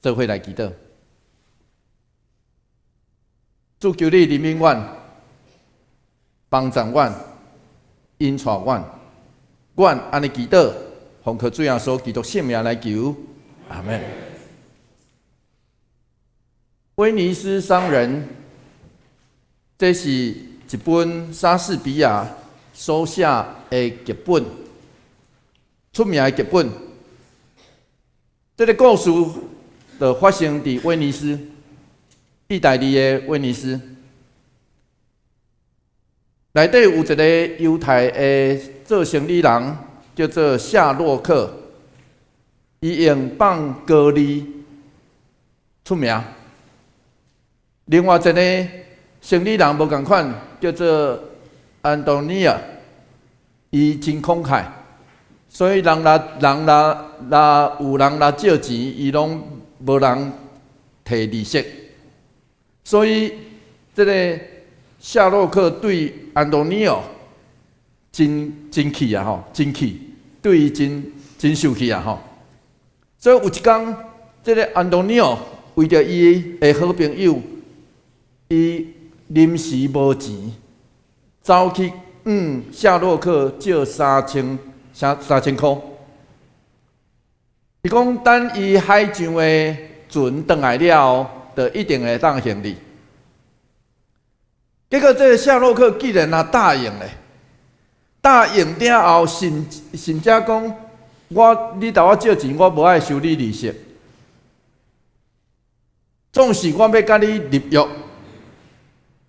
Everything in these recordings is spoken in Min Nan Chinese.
做伙來祈禱。主，求你憐憫阮，幫助阮，引帶阮，阮按呢祈禱，奉靠主耶穌基督聖名來求，阿門。威尼斯商人，這是一本莎士比亞所寫的劇本，出名的劇本。這个故事就發生佇威尼斯，意大利的威尼斯。內底有一个猶太的做生理人，叫做夏洛克，伊用放高利出名。另外一个生理人無仝款，叫做安東尼奧，伊真慷慨，所以人若人若若有人來借錢，伊攏無人提利息。所以這个夏洛克對安東尼奧真真氣啊吼，真氣，對伊真真受氣啊吼。所以有一工，這个安東尼奧為著伊的好朋友，伊臨時無錢，走去向夏洛克借三千三三千箍。伊講等伊海上的船轉來了後，就一定會當還你。結果這个夏洛克竟然也答應咧，答應了後，甚甚至講我你投我借錢，我無愛收你利息。總是我欲佮你立約，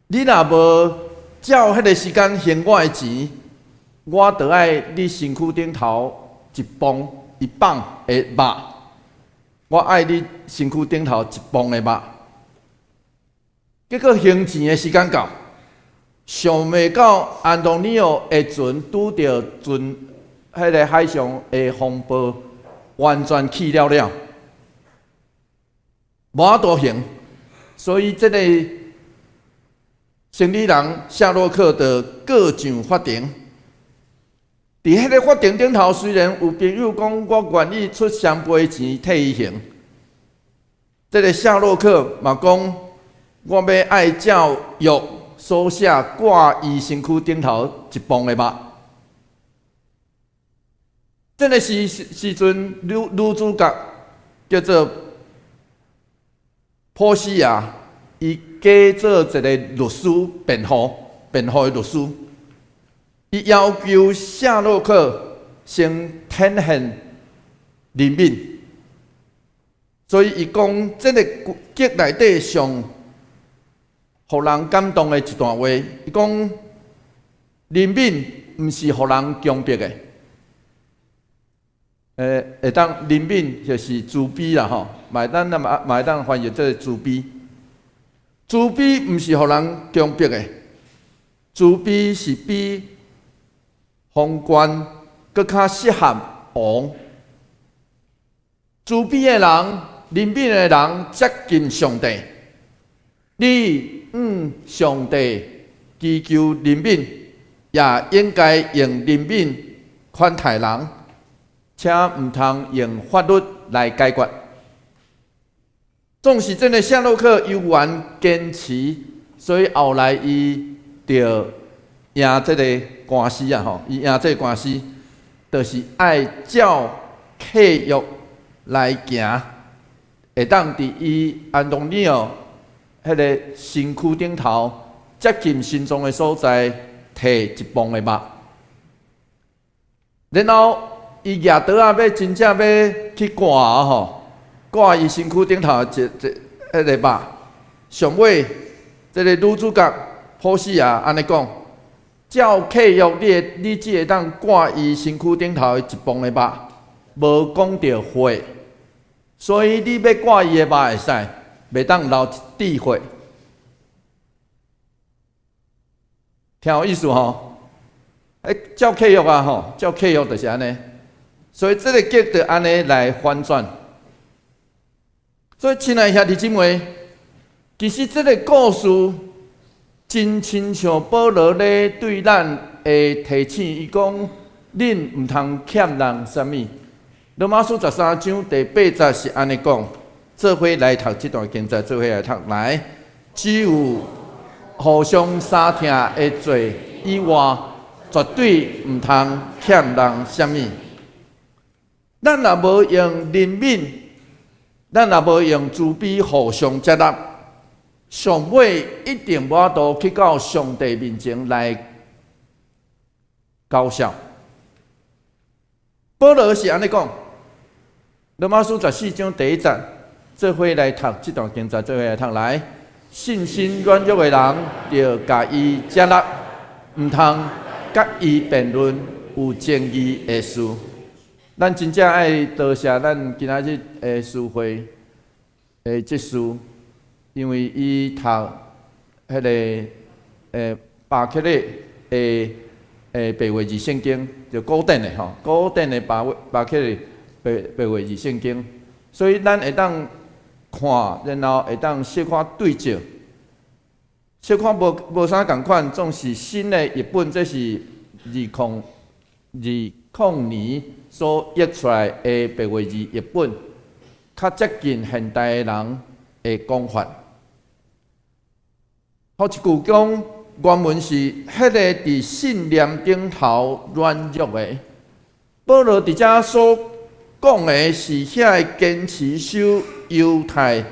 你若無照彼个時間還我的錢，我就愛你身軀頂頭一磅一磅的肉，我愛你身軀頂頭一磅的肉。結果還錢的時間到，想袂到安東尼奧的船拄著船彼个海上的風暴，完全去了了，無法度還，所以這个生理人夏洛克就告上法庭。佇彼个法庭頂頭，雖然有朋友講我願意出雙倍錢替伊還，這个夏洛克嘛講我欲愛照約所寫割伊身軀頂頭一磅的肉。這个時時陣女女主角叫做波西亞，伊假做一个律師辯護辯護的律師，伊要求夏洛克先展現憐憫，所以伊講這个劇內底上予人感動的一段話，伊講憐憫毋是予人強迫的，會當憐憫就是慈悲啦吼，嘛會當嘛嘛會當翻譯做慈悲。慈悲毋是予人強迫的，慈悲是比皇冠閣較適合王。慈悲的人、憐憫的人接近上帝。你向上帝祈求憐憫，也應該用憐憫款待人，請毋通用法律來解決。總是這个夏洛克猶原堅持，所以後來伊就贏這个官司啊！吼，伊贏這个官司，就是愛照契約來行，會當佇伊安東尼奧彼个身軀頂頭接近心臟的所在，提一磅的肉。然後伊舉刀仔欲真正欲去割吼，割伊身軀頂頭一一彼个肉，上尾這个女主角波西亞按呢講：照契約，你你只會當割伊身軀頂頭的一磅的肉，無講著血，所以你欲割伊的肉會使，袂當流一滴血。聽有意思吼？欸，照契約啊吼，照契約就是按呢，所以這个劇就按呢來反轉。所以，親愛兄弟姊妹，其實這个故事真親像保羅咧對咱的提醒，伊講：恁毋通欠人啥物。羅馬書13章第8節是按呢講：做伙來讀這段經節，做伙來讀來。只有互相相疼的罪以外，絕對毋通欠人啥物。咱若無用憐憫，咱若無用慈悲互相接納，上尾一定無法度去到上帝面前來交賬。保羅是按呢講，羅馬書十四章第一節，做伙來讀這段經節，做伙來讀來。信心軟弱的人，著共伊接納，毋通佮伊辯論有爭議的事。咱真正愛多謝咱今仔日的司會的執事，因為伊讀彼个巴克禮的白話字聖經，就古典的吼，古典的巴克禮白話字聖經，所以咱會當看，然後會當小可對照，小可無啥仝款，總是新的譯本，這是2020年所譯出來的白話字譯本，較接近現代的人的講法。好一句講，原文是彼个佇信念頂頭軟弱的。保羅佇遮所講的是遐个堅持守猶太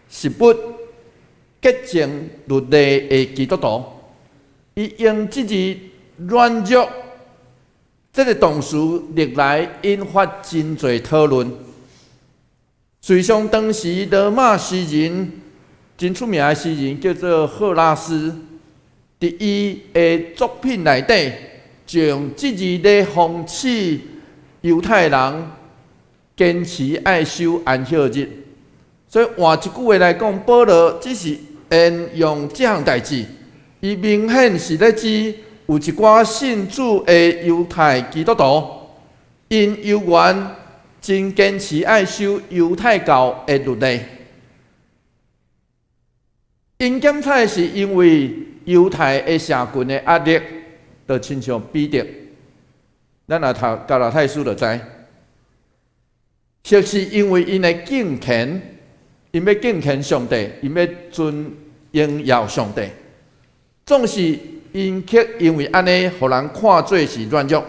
食物潔淨律例的基督徒，伊用這字軟弱這个動詞，歷來引發真濟討論。事實上，當時羅馬詩人真出名的詩人叫做賀拉斯，佇伊的作品內底，將這字咧諷刺猶太人堅持愛守安息日。所以換一句話來講，保羅只是沿用這項代誌，伊明顯是咧指有一寡信主的猶太基督徒，𪜶猶原真堅持愛守猶太教的律例。𪜶檢採是因為猶太的社群的壓力，就親像彼得，咱若讀加拉太書就知，或是因為𪜶的敬虔，𪜶欲敬虔上帝，𪜶欲尊榮耀上帝，總是𪜶卻因為按呢，予人看做是軟弱。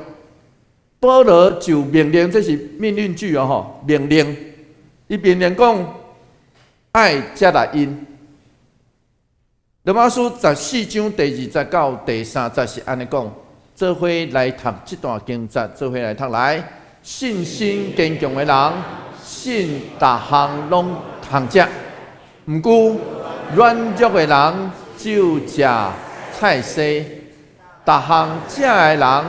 保羅就命令，這是命令句哦，吼，命令，伊命令講愛接納𪜶。羅馬書十四章第二節到第三節是按呢講，做伙來讀這段經節，做伙來讀來。信心堅強的人，信逐項攏通食；毋過軟弱的人只有食菜絲。逐項食的人，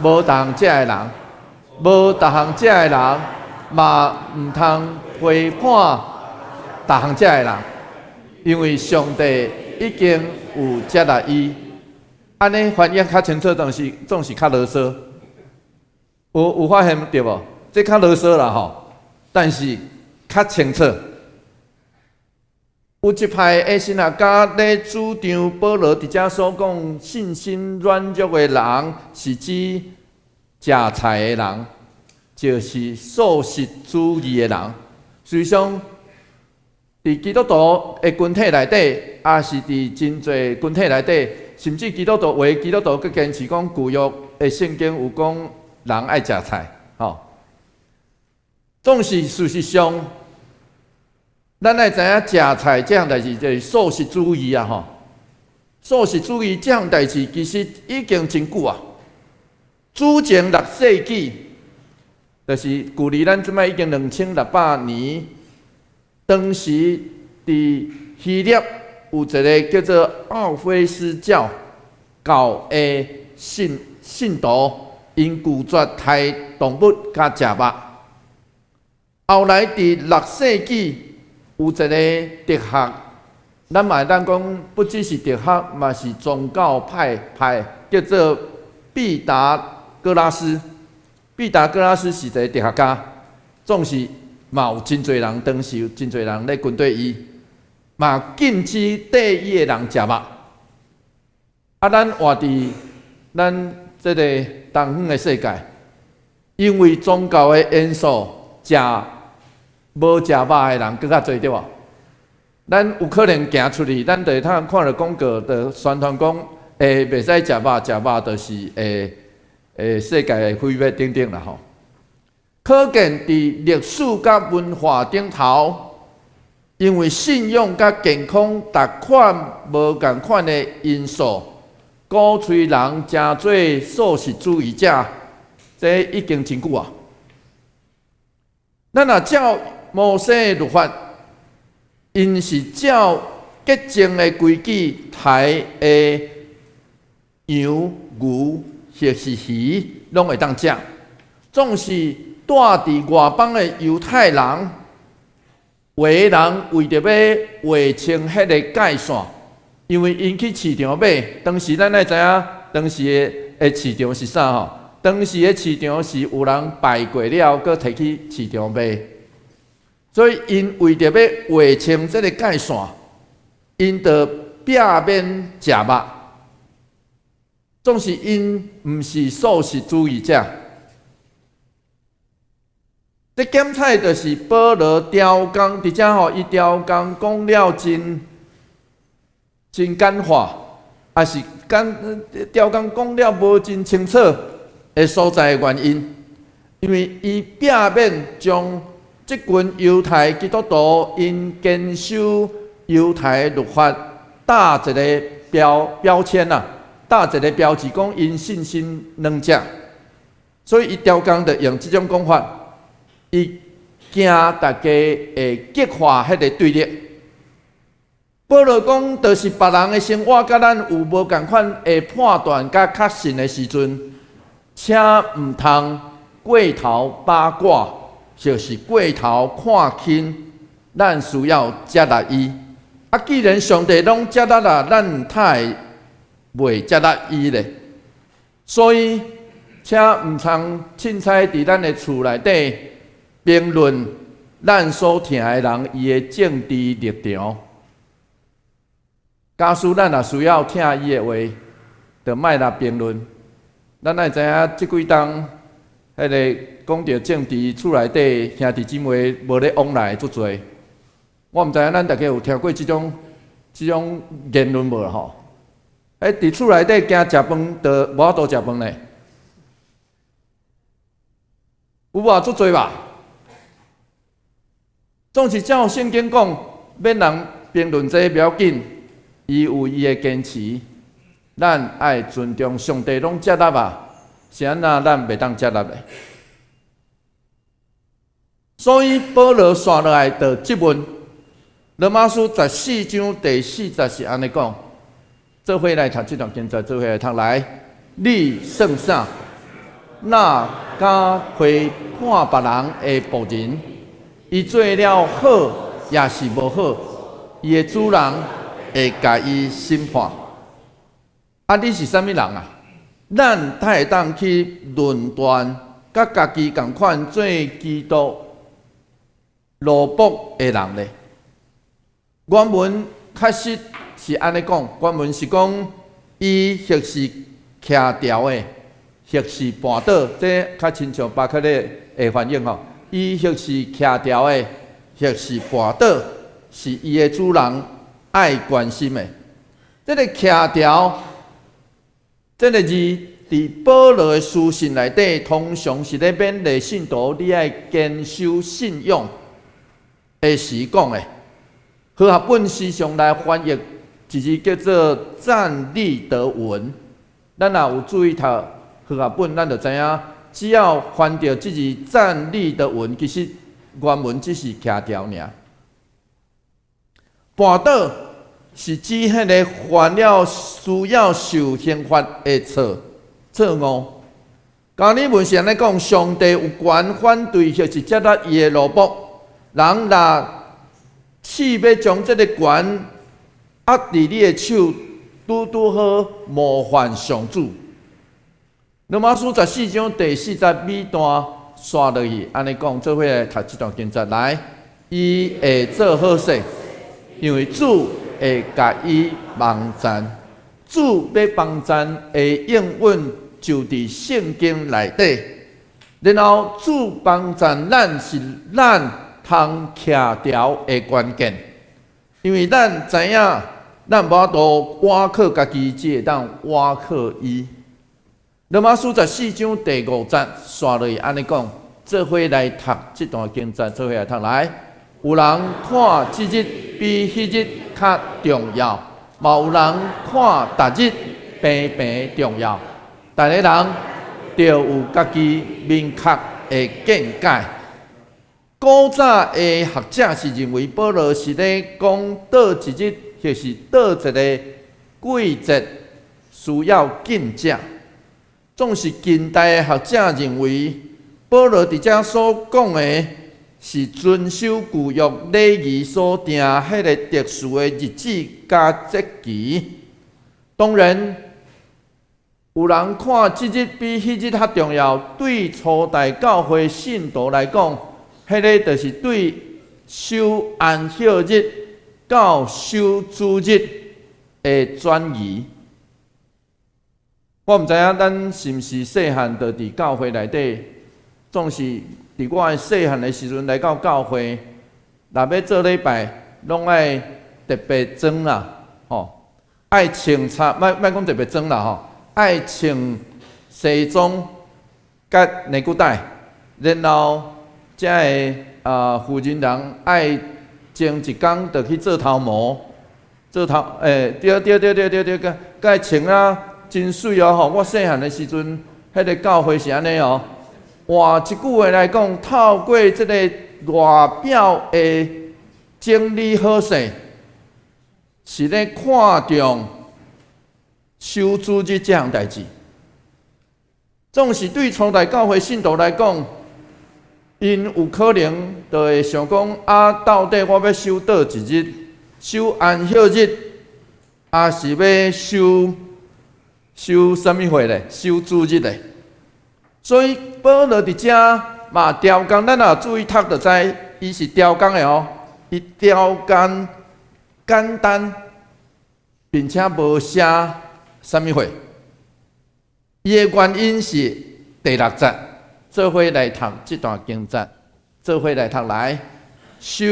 無逐項食的人，無逐項食的人，嘛毋通批判逐項食的人，因為上帝已經有接納伊。按呢翻譯較清楚，但是總是較囉嗦。有發現著無？這較囉嗦啦吼，但是較清楚。有一派的神學家咧主張，保羅佇遮所講信心軟弱的人，是指食菜的人，就是素食主義的人。實際上，佇基督徒的群體內底，抑是佇真濟群體內底，甚至基督徒有的基督徒閣堅持講舊約的聖經有講人愛食菜，吼。總是事實上，咱愛知影食菜這項代誌就是素食主義啊，吼。素食主義這項代誌其實已經真久啊。主前六世紀，就是距離咱這擺已經2600年。當時佇希臘有一个叫做奧菲斯教教的信徒，𪜶拒絕刣動物佮食肉。後來佇六世紀有一個哲學，咱嘛會當講不只是哲學，嘛是宗教派，叫做畢達哥拉斯。畢達哥拉斯是一个哲學家，總是嘛有真濟人當時有真濟人咧跟綴伊，嘛禁止綴伊的人食肉。啊，咱活佇咱這个東方的世界，因為宗教的因素，食無食肉的人閣較濟，對無？咱有可能行出去，咱就會通看著廣告，就宣傳講，袂使食肉，食肉就是會世界會毀滅等等啦吼。可見佇歷史佮文化頂頭，因為信仰佮健康逐款無仝款的因素，鼓吹人成做素食主義者，這已經真久啊。咱若照摩西的律法，𪜶是照潔淨的規矩刣的羊、牛或是魚，攏會當食。總是住佇外邦的猶太人，有的人為著欲劃清彼个界線，因為𪜶去市場買，當時咱愛知影，當時的市場是啥吼？當時的市場是有人拜過了，閣提去市場賣。所以𪜶為著欲劃清這个界線，𪜶就避免食肉。總是𪜶毋是素食主義者。這檢採就是保羅刁工佇遮吼，伊刁工講了真真簡化，抑是講刁工講了無真清楚的所在的原因，因為伊避免將這群猶太基督徒𪜶堅守猶太律法打一個標籤啊，打一個標誌，講𪜶信心軟弱，所以伊刁工就用這種講法。伊驚大家會激化彼個對立。保羅講，就是別人的生活佮咱有無仝款的判斷佮確信的時陣，請毋通過頭八卦，就是過頭看輕，咱需要接納伊。啊，既然上帝攏接納啦，咱哪會袂接納伊咧？所以，請毋通凊彩佇咱的厝內底評論咱所疼的人伊的政治立場。假使咱若需要疼伊的話，就莫來評論。咱愛知影，這幾冬，彼个講著政治，厝內底兄弟姊妹無咧往來足濟。我毋知影咱大家有聽過這種言論無吼？佇厝內底驚食飯，就無法度食飯咧。有無足濟吧？總是照聖經講，免人評論這個無要緊，伊有伊的堅持，咱愛尊重上帝攏接納啊，是按怎咱袂當接納咧？所以保羅紲落來就質問，羅馬書十四章第四節是按呢講，做伙來讀這段經節，做伙來讀來，你算啥？哪敢批判別人的僕人？伊做了好，抑是無好，伊的主人會共伊審判。啊，你是啥物人啊？咱才會當去論斷，佮家己仝款做基督奴僕的人咧？原文確實是按呢講，原文是講伊或是徛牢的，或是絆倒，這較親像巴克禮的翻譯吼。伊或是徛牢的，或是絆倒，是伊的主人愛關心的。這个徛牢，這个字佇保羅的書信內底，通常是咧勉勵信徒，你愛堅守信仰的時講的。和合本時常來翻譯一字叫做站立得穩。咱若有注意讀和合本，咱就知影，只要翻著這字站立得穩，其實原文只是徛牢爾。絆倒是指彼个犯了需要受刑罰的錯誤。加爾文是按呢講，上帝有權反對或是接納伊的奴僕。人若試欲將這个權握佇你的手，拄拄好冒犯上主。羅馬書十四章第四節尾段紲落去，按呢講，做伙來讀這段經節來，伊會做好勢，因為主會共伊幫贊。主欲幫贊的應允就佇聖經內底。然後主幫贊咱是咱通徛牢的關鍵，因為咱知影，咱無法度倚靠家己，只會當倚靠伊。羅馬書十四章第五節，紲落去按呢講，做伙來讀這段經節，做伙來讀來。有人看這日比彼日較重要，嘛有人看逐日平平重要。逐个人著有家己明確的見解。古早的學者是認為保羅是咧講佗一日，或是佗一個季節需要禁食。總是近代的學者認為，保羅佇遮所講的是遵守舊約禮儀所定彼个特殊的日子佮節期。當然，有人看這日比彼日較重要，對初代教會信徒來講，彼个就是對守安息日到守主日的轉移。我毋知影咱是毋是細漢就佇教會內底，總是佇我的細漢的時陣來到教會，若欲做禮拜，攏愛特別妝啦，吼，愛穿插，莫莫講特別妝啦，吼。愛穿西裝佮領骨帶，然後才會負責人愛前一工就去做頭毛，做頭對對對對對對，佮佮穿啊真媠哦吼！我細漢的時陣，彼个教會是按呢哦。換一句話來講，透過這个外表的整理好勢，是咧看重守主日這項代誌。總是對初代教會信徒來講，𪜶有可能就會想講：啊，到底我欲守佗一日，守安息日，抑是欲守守啥物貨咧？守主日咧？所以保羅佇遮嘛刁工，咱若注意讀就知，伊是刁工的哦。伊刁工簡單，並且無寫啥物貨。伊的原因是第六節，做伙來讀這段經節，做伙來讀來，守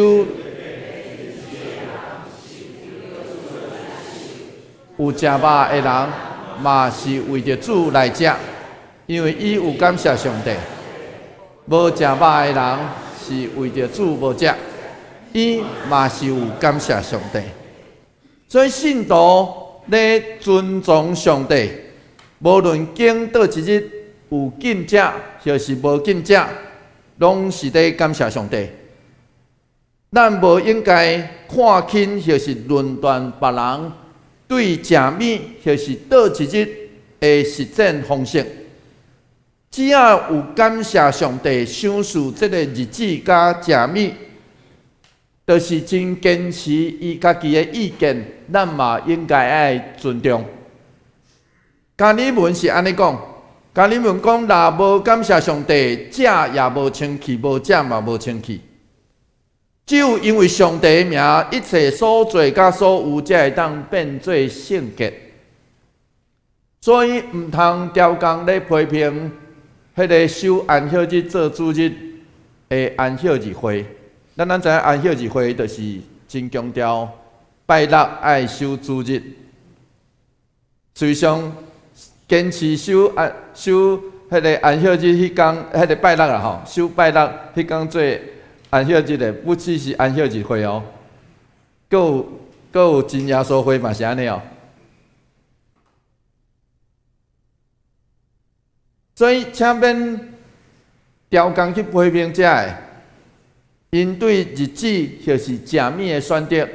有食肉的人，嘛是為著主來食，因為伊有感謝上帝；無食肉的人是為著主無食，伊嘛是有感謝上帝。所以信徒咧尊重上帝，無論揀佗一日有禁食，抑是無禁食，攏是咧感謝上帝。咱無應該看輕抑是論斷別人對食物抑是佗一日的實踐方式。只要有感謝上帝賞賜這個日子佮食物，就是真堅持伊家己的意見，咱嘛應該愛尊重。加爾文是按呢講，加爾文講，若無感謝上帝，食也無清氣，無食嘛無清氣。只有因為上帝的名，一切所做佮所有，才會當變做聖潔。所以毋通刁工咧批評彼个守安息日做主日的安息日會。咱知影安息日會就是真強調拜六愛守主日，實際上堅持守安守彼个安息日彼工，彼个拜六啦吼，守拜六彼工做安息日的，不只是安息日會哦，閣有閣有真耶穌會嘛是按呢哦。所以，請免刁工去批評這个，𪜶對日子抑是食物的選擇，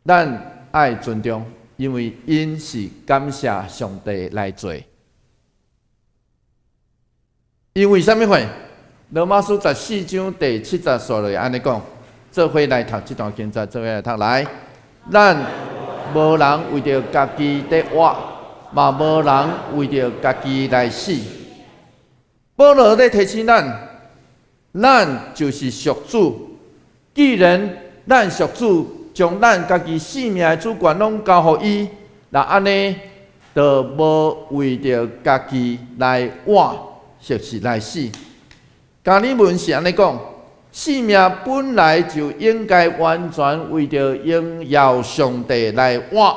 咱愛尊重，因為𪜶是感謝上帝來做。因為啥物貨？羅馬書十四章第七節紲落按呢講，做伙來讀這段經節，做伙來讀來。咱無人為著家己佇活，嘛無人為著家己來死。保羅咧提醒咱，咱就是屬主。既然咱屬主，將咱家己性命的主權攏交予伊，若按呢，就無為著家己來活，或是來死。加爾文是按呢講，生命本來就應該完全為著榮耀上帝來活。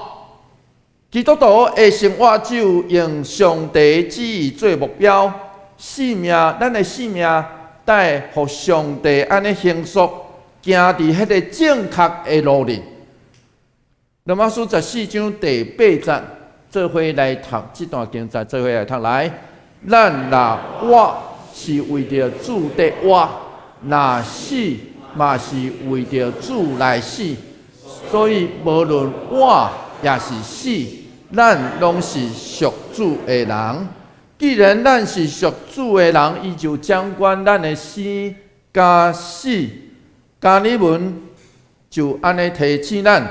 基督徒的生活只有用上帝旨意做目標，生命，咱的生命帶予上帝按呢形塑，行佇彼个正確的路裡。羅馬書十四章第八節，做伙來讀這段經節，做伙來讀來。咱若活是為著主得活，若死嘛是為著主來死。所以無論活抑是死，咱攏是屬主的人。既然咱是屬主的人，伊就掌管咱的生佮死。加爾文就按呢提醒咱，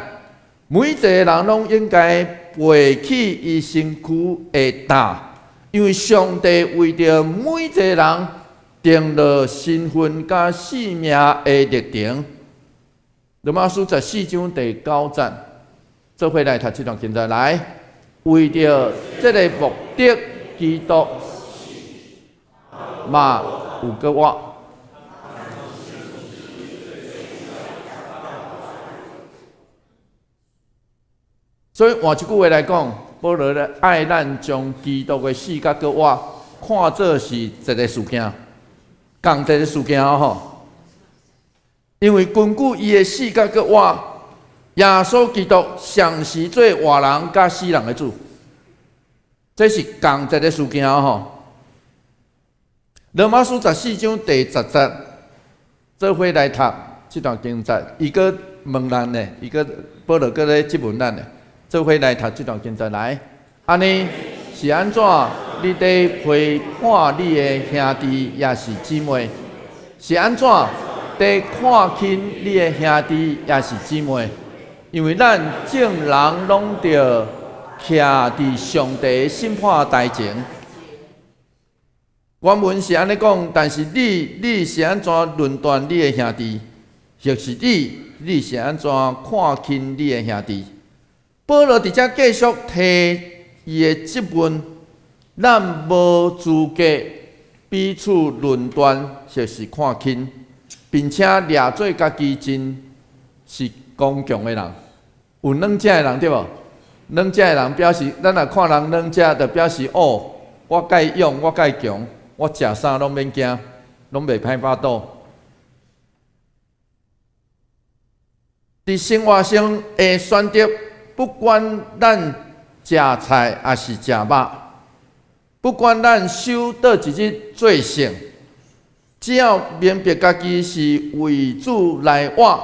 每一个人攏應該背起伊身軀的擔，因為上帝為著每一個人定了身份佮性命的歷程。羅馬書十四章第九節，做伙來讀這段經節來，為著這个目的，基督嘛有閣活。所以換一句話來講，保羅咧愛咱將基督的死佮閣活看做是一个事件，仝一个事件吼。因為根據伊的死佮閣活，耶穌基督同時做活人佮死人的主，這是仝一个事件吼。羅馬書十四章第十節，做伙來讀這段經節，伊閣問咱呢，伊閣保羅閣咧質問咱呢。做伙來讀這段經節來，按呢是按怎？你佇批判你的兄弟抑是姊妹？是按怎？佇看輕你的兄弟抑是姊妹？因為咱眾人攏著徛佇上帝審判台前。原文是按呢講，但是你，你是按怎論斷你的兄弟？或是你，你是按怎看輕你的兄弟？保羅佇遮繼續提伊的質問，咱無資格彼此論斷，或是看輕，並且掠做家己真是剛強的人。有軟食的人對無？軟食的人表示，咱若看人軟食，就表示哦，我蓋勇，我蓋強，我食啥攏免驚，攏袂歹腹肚。佇生活上的選擇，不管咱食菜抑是食肉，不管咱守佗一日做聖，只要明白家己是為主來活，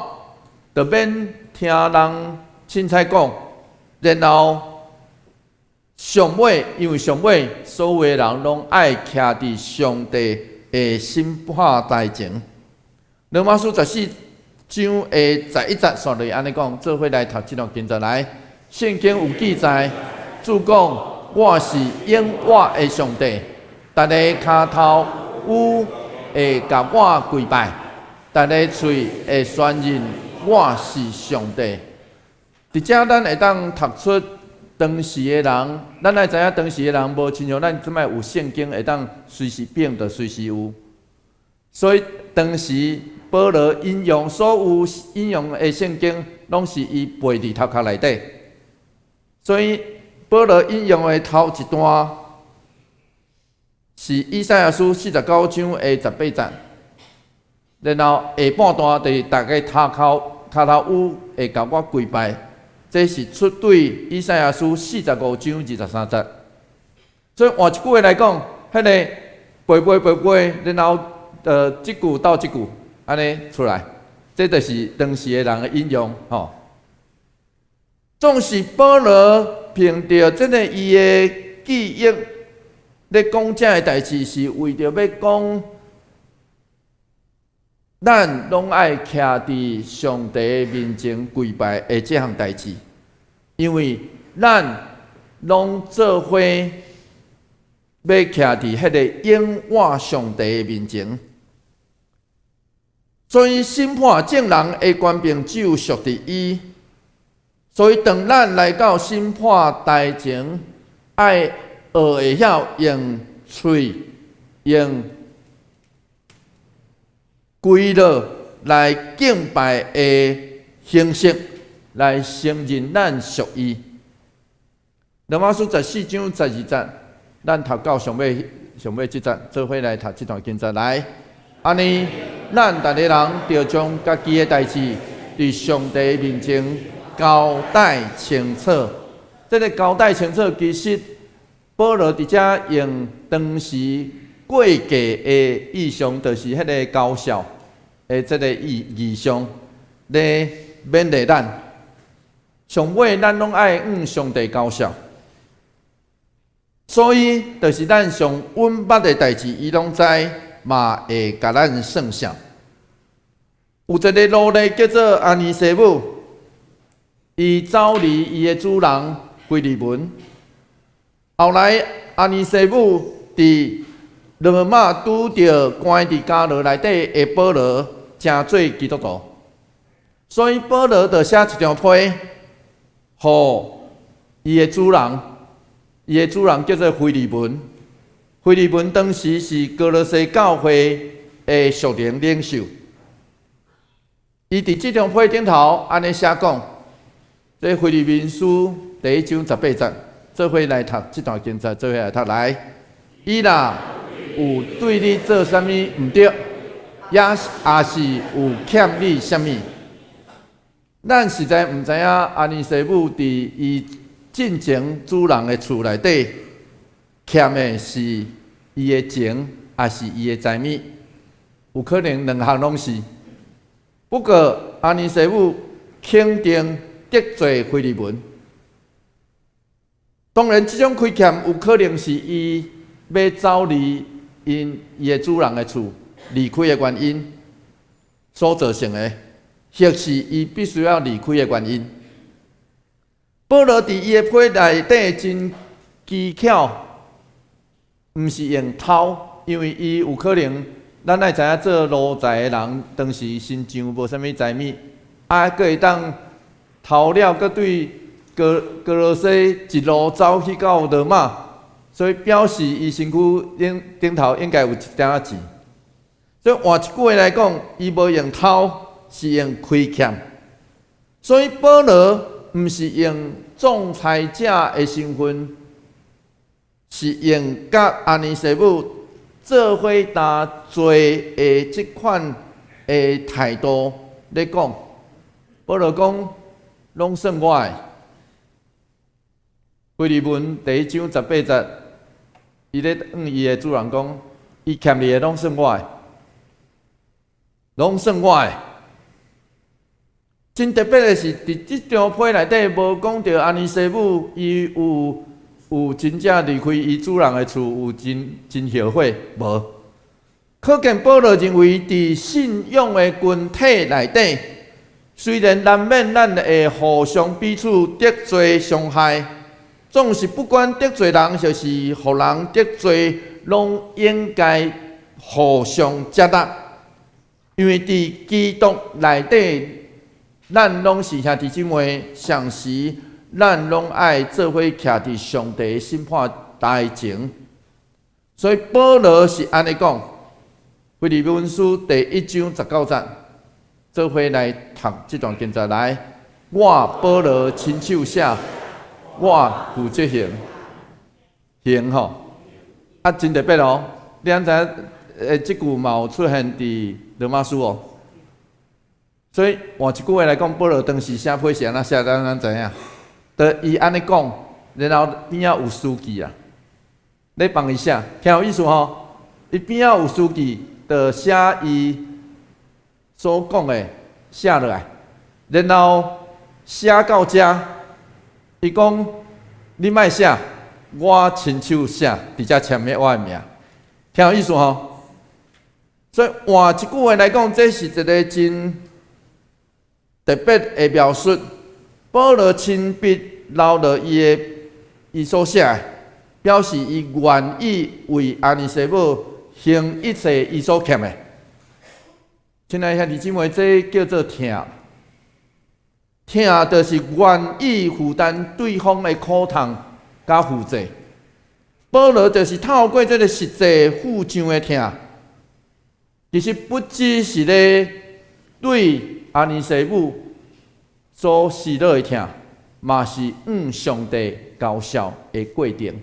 就免聽人凊彩講。然後上尾，因為上尾所有的人攏愛徛佇上帝的審判台前。羅馬書十四章的十一節，煞落按呢講，做伙來讀這段經節來。聖經有記載，主講：我是永活的上帝，逐个跤頭趺會共我跪拜，逐个喙會宣認我是上帝。佇遮咱會當讀出當時的人，咱愛知影當時的人無親像咱這擺有聖經會當隨時變，就隨時有。所以當時保羅引用所有引用的聖經，攏是伊背佇頭殼內底。所以保羅引用的頭一段是以賽亞書49章的18節，然後下半段就是逐个跤頭趺會共我跪拜，這是出對以賽亞書45章23節。所以換一句話來講，彼个背背背背，然後這句到這句，按呢出來，這就是當時的人的引用吼。總是保羅憑著這个伊的記憶咧講這个代誌，是為著欲講，咱攏愛徛佇上帝面前跪拜的這項代誌，因為咱攏做伙欲徛佇彼个永活上帝的面前，所以審判眾人的權柄只有屬佇伊。所以當咱來到審判台前，愛學會曉用喙用跪落來敬拜的形式來承認咱屬伊。羅馬書14章12節，咱讀到上尾上尾這節，做伙來讀這段經節來。按呢，咱逐个人著將家己的代誌，佇上帝面前交代清楚。這个交代清楚，其實保羅佇遮用當時過繼的意象，就是彼个交數的這个意象，咧勉勵咱。上尾咱攏愛向上帝交數。所以，就是咱上隱密的代誌，伊攏知，嘛會共咱算賬。有一个奴隸叫做阿尼西母，伊走離伊的主人腓利門。後來，阿尼西母佇羅馬拄著關佇監牢內底的保羅，成做基督徒。所以保羅就寫一張批，予伊的主人。伊的主人叫做腓利門，腓利門當時是歌羅西教會的屬靈領袖。伊佇這張批頂頭按呢寫講，這腓利門書第一章十八節，做伙來讀這段經節，做伙來讀來。伊若有對你做啥物毋對，抑是有欠你啥物，咱實在毋知影阿尼西母佇伊進前主人的厝內底欠的是伊的錢，抑是伊的財物？有可能兩項攏是。不過阿尼西母肯定得罪腓利門。當然，這種虧欠有可能是伊欲走離𪜶伊的主人的厝離開的原因所造成的，或是伊必須要離開的原因。保羅佇伊的批內底真機巧，毋是用偷，因為伊有可能，咱愛知影做奴才的人，當時身上無啥物財物，啊，閣會當偷了，閣對歌羅西一路走去到羅馬，所以表示伊身軀頂頂頭應該有一點仔錢。所以換一句話來講，伊無用偷，是用虧欠。所以保羅毋是用仲裁者的身份，是用佮阿尼西母做伙擔罪的這款的態度咧講。保羅講，攏算我的。腓利門第一章十八節，伊咧向伊的主人講，伊欠你的攏算我的，攏算我的。真特別的是，佇這張批內底無講著阿尼西母，伊有真正離開伊主人的厝，有真真後悔無？可見保羅認為，佇信仰的群體內底，雖然難免咱會互相彼此得罪傷害，總是不管得罪人，抑是予人得罪，攏應該互相接納，因為佇基督內底，咱攏是兄弟姊妹，相時咱攏愛做伙徛佇上帝審判台前。所以保羅是按呢講，腓利門書第一章19節，做伙來讀這段經節來。我保羅親手寫，我負責還，還吼，啊真特別哦！你敢知影？這句嘛有出現佇羅馬書哦。所以換一句話來講，保羅當時寫批是按怎寫，咱知影。就伊按呢講，然後邊仔有書記啊，咧幫伊寫，聽有意思吼？伊邊仔有書記，就寫伊所講的寫落來，然後寫到遮，伊講你莫寫，我親手寫，佇遮簽名我的名，聽有意思吼？所以換一句話來講，這是一个真特別的描述。保羅親筆留落伊的伊所寫的，表示伊願意為阿尼西母還一切伊所欠的。親愛兄弟姊妹，這叫做疼。疼就是願意負擔對方的苦痛佮負債。保羅就是透過這个實際負重的疼，其實不只是咧對阿尼西母所施落的疼，嘛是向上帝交涉的過程。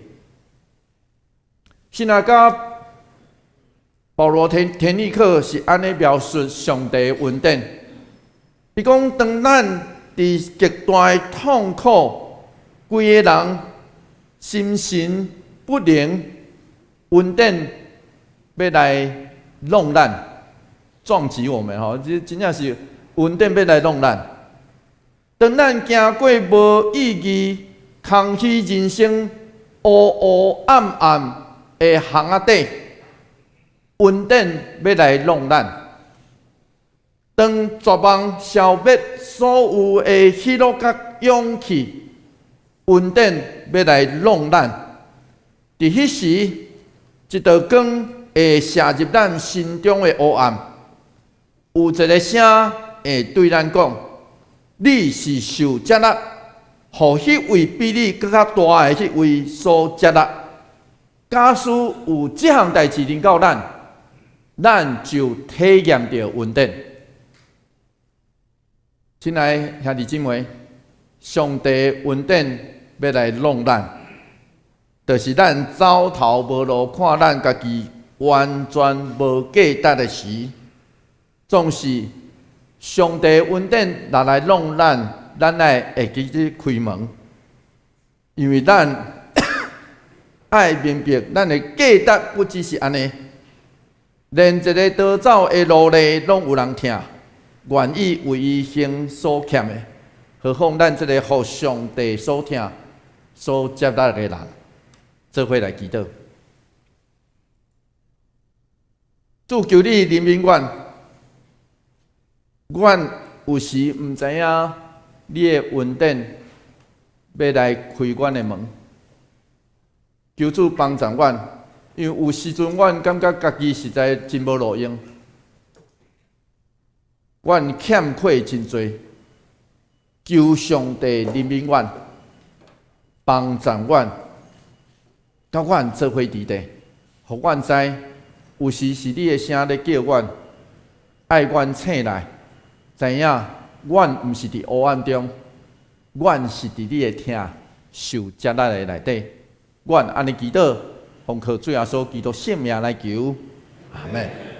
神學家保羅田立克是按呢描述上帝的恩典。伊講，當咱佇極大的痛苦，規个人心神不寧，恩典欲來弄咱，撞擊我們吼，這真正是恩典欲來弄咱。當咱行過無意義、空虛人生、烏烏暗暗的巷仔底，恩典欲來弄咱。當絕望消滅所有的喜樂佮勇氣，恩典欲來弄咱。佇彼時，一道光會射入咱心中的黑暗，有一个聲會對咱講：你是受接納，予彼位比你閣較大的彼位所接納。假使有這項代誌臨到咱，咱就體驗著恩典。親愛的兄弟姊妹，上帝恩典欲來弄咱，就是咱走投無路，看咱家己完全無價值的時，總是上帝恩典若來弄咱，咱愛會記得開門，因為咱愛明白，咱的價值不只是按呢，連一个逃走的奴隸攏有人疼，願意為伊還所欠的，何況咱這个予上帝所疼、所接納的人，做伙來祈禱。主，求你憐憫阮，阮有時毋知影你的恩典欲來開阮的門，求主幫助阮，因為有時陣阮感覺家己實在真無路用，阮欠缺真濟，求上帝憐憫阮，幫助阮，佮阮做伙佇咧，予阮知有時是你的聲咧叫阮，愛阮醒來，知影阮毋是佇黑暗中，阮是佇你的疼受接納的內底。阮按呢祈禱，奉靠主耶穌基督聖名來求，阿門。